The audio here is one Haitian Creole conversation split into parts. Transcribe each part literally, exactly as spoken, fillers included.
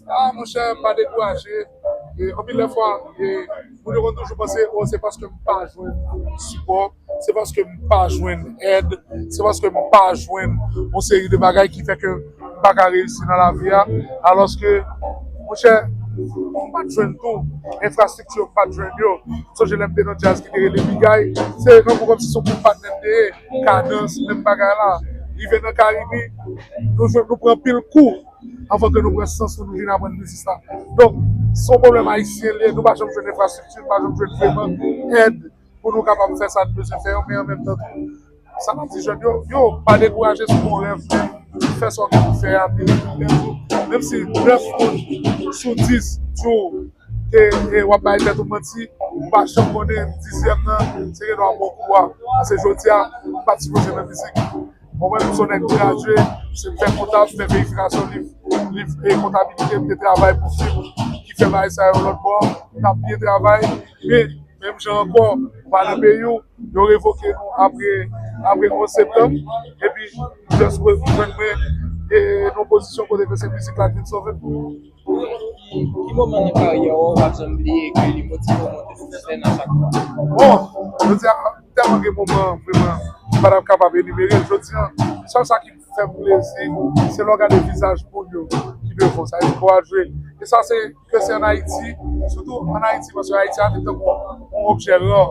Ah, monchè, pa dekouraje. E, anpil lè fwa, e, moun yo konn toujou panse, o, se paske m pa jwenn sipò, se paske m pa jwenn èd, se paske m pa jwenn yon seri de bagay ki fè ke m pa ka reyisi nan lavi a. Alòske, monchè, m pa t jwenn tou, enfrastrikti yo, m pa t jwenn yo. M sonje lè m te nan djaz ki te rele Bigay, se yon kòmsi se yon group patnè m te ye, Kadans, menm bagay la. Rive nan Karibi, nou jwenn, nou pran pil kou anvan ke nou pran sans nou, nou vin aprann mizik sa. Donk, se yon pwoblèm ayisyen li ye, nou pa janm jwenn enfrastrikti, nou pa janm jwenn vrèman èd pou nou kapab fè sa n bezwen fè yo, men an menm tan tou, sa n ap di jèn yo, yo, pa dekouraje si w gen yon rèv, men fè sa w gen pou fè a, men menm si nèf moun sou dis di w ke, e, w ap bay tèt ou manti, ou pa janm konnen dizyèm nan, se gen dwa bon kou a. Paske jodi a, m pa t sipoze nan mizik. Bon, mwen, m se yon nèg gradye, se m fè kontab, m fè verifikasyon liv, liv e kontabilite, m te travay pou fim ki fè bagay sa yo lòt bò, m t ap byen travay, men menm jan ankò, ou pa nan peyi w, yo revoke nou apre, apre onz septanm, epi just jwenn mwen, e, nan yon pozisyon kote ke se mizik la ki vin sove m. Ki, ki moman nan karyè w w ap janm bliye ke li motive w monte sou sèn a chak fwa? Bon, jodi a, tèlman gen moman, vrèman, m pa t ap kapab enimere l. Jodi a, sèl sa ki fè m plezi, se lè w gade vizaj moun yo ki devan w. Sa vle di, lè w al jwe. E sa, se ke se ann Ayiti, sitou ann Ayiti, paske Ayiti a vin tankou yon objè ra,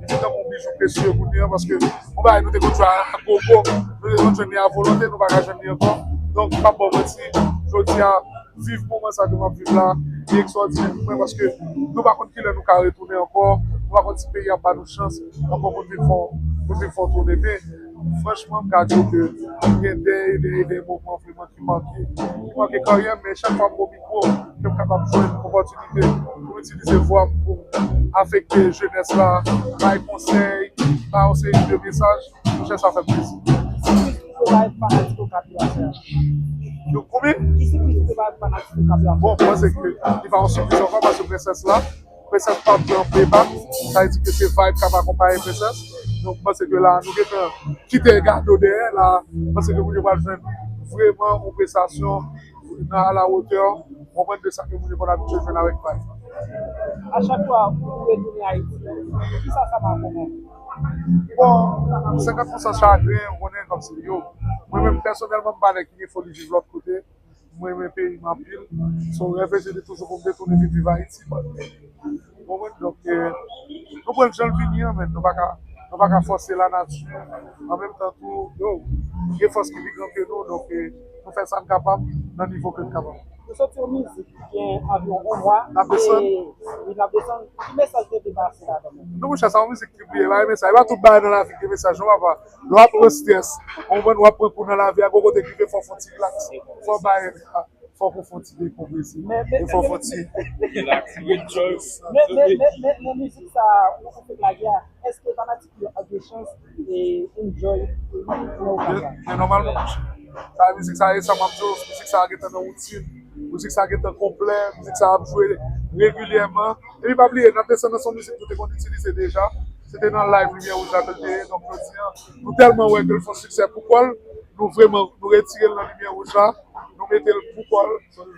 li vin tankou yon bijou presye kounye a, paske yon bagay nou te konn jwe a gogo, nou te konn jwenn li a volonte, nou pa ka jwenn li ankò. Donk, m p ap ba w manti, jodi a, viv moman sa ke m ap viv la, li ekstwòdinè pou mwen, paske nou pa konn kilè nou ka retounen ankò, nou pa konn si peyi a ap ba nou chans ankò pou n vin fè, pou n vin fè yon tounen. Men, franchman, m ka di w ke gen de, de, de moman vrèman ki make, ki make karyè m, men chak fwa m gen yon mikwo, ke m kapab jwenn opòtinite pou m itilize vwa m pou m afekte jenès la, bay konsèy, bay yon seri de mesaj, monchè, sa fè m plezi. Ki sipris ou te bay fanatik Okap yo aswè a? Yo konbyen? Ki sipris ou te bay fanatik Okap yo aswè a? Bon, m panse ke li pa yon sipris ankò paske prensès la, prensès pa pran playback, sa vle di ke se vibe k ap akonpaye prensès. Donk, m panse ke la, nou gentan kite gado dèyè la. M panse ke moun yo pral jwenn vrèman yon prestasyon nan alawotè, w konprann, de sa ke moun yo konn abitye jwenn avèk vibe. A chak fwa ou retounen Ayiti, kisa sa make w? Bon, senkant pousan chagren, ou konnen, kòmsi yo. Mwen menm, pèsonèlman, m pa nèg ki gen foli viv lòt kote. Mwen renmen peyi m anpil. Se yon rèv ke se te toujou pou m te tounen vin viv Ayiti. Ou konprann? Donk, eh, nou pran l jan l vini an, men nou pa ka, nou pa ka fòse lanati. An menm tan tou, yo, gen fòs ki pi gran ke nou, donk, eh, nou fè sa n kapab nan nivo ke n kapab. Nou soti yon mizik ki gen anviwon yon mwa, n ap desann. E, wi, n ap desann. Ki mesaj te vle pase ladan l? Non, monchè, sa yon mizik ki bliye, pa gen mesaj. E pa tout bagay nan lavi ki gen mesaj, non, papa. Lè w ap pran strès, ou konprann, w ap pran kou nan lavi a, gon kote ki rive fò w fè yon ti rilaks. Fò w bay, fò w fè yon ti dekonprese. E fò w fè yon ti rilaks, rejoice. Men, men, men, men, men mizik sa, ou fèk lage a, èske fanatik yo ap gen chans e enjoy li nan Okap la? Men, men nòmalman, monchè. Sa, mizik sa, e sa m ap di w, mizik sa gentan nan woutin, mizik sa gentan konplè, mizik sa ap jwe regilyèman. Epi pa bliye, N ap desann nan se yon mizik nou te konn itilize deja. Se te nan live Limyè Wouj la ke l te ye. Donk, jodi a, nou tèlman wè ke l fè yon siksè pou kò l, nou vrèman, nou retire l nan Limyè Wouj la, nou mete l pou kò l,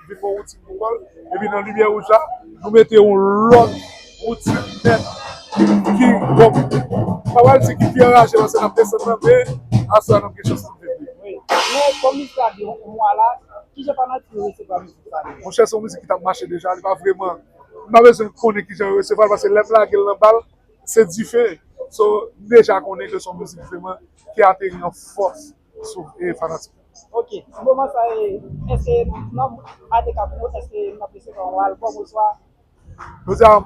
vin yon woutin pou kò l. Epi nan Limyè Wouj la, nou mete yon lòt woutin nèt ki, bon, m pa pral di ki pi anraje paske n ap desann nan, men aswè a n ap gen chans pou n viv li. Wi. Men kòm mizik la gen yon mwa la, kijan fanatik yo resevwa mizik sa? Monchè, se yon mizik ki t ap mache deja, li pa vrèman, m pa bezwen konnen kijan yo resevwa l, paske lè m lage l nan bal, se dife. So, m deja konnen ke se yon mizik vrèman ki ateri an fòs sou, e, fanatik. Ok, nan moman sa, e, èske nan, a de ka pou nou, èske n ap resevwa yon albòm oswa? Jodi a,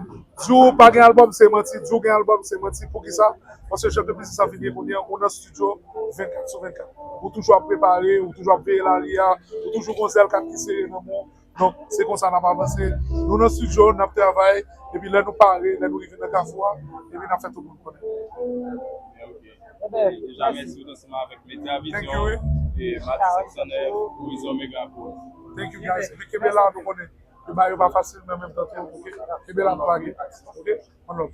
di w pa gen albòm, se manti, di w gen albòm, se manti. Poukisa? Paske jan ke biznis la vin ye kounye a, ou nan estidyo vennkat sou vennkat. Ou toujou ap prepare, ou toujou ap veye lari a, ou toujou gon zèl kat ki sere nan men w. Donk, se konsa n ap avanse. Nou nan estidyo, n ap travay, epi lè nou pare, lè nou rive nan kafou a, epi n ap fè tout moun konnen. Ok. Deja, mèsi, ou t ansanm avèk Medya Vizyon, e Mati senk san nèf, Horizon Mega Pro. Thank you, guys. Epi kenbe la, nou konnen. Yo ba yo pa fasil, men menm tan tou, ok? Kenbe la, nou lage. Ok? One love.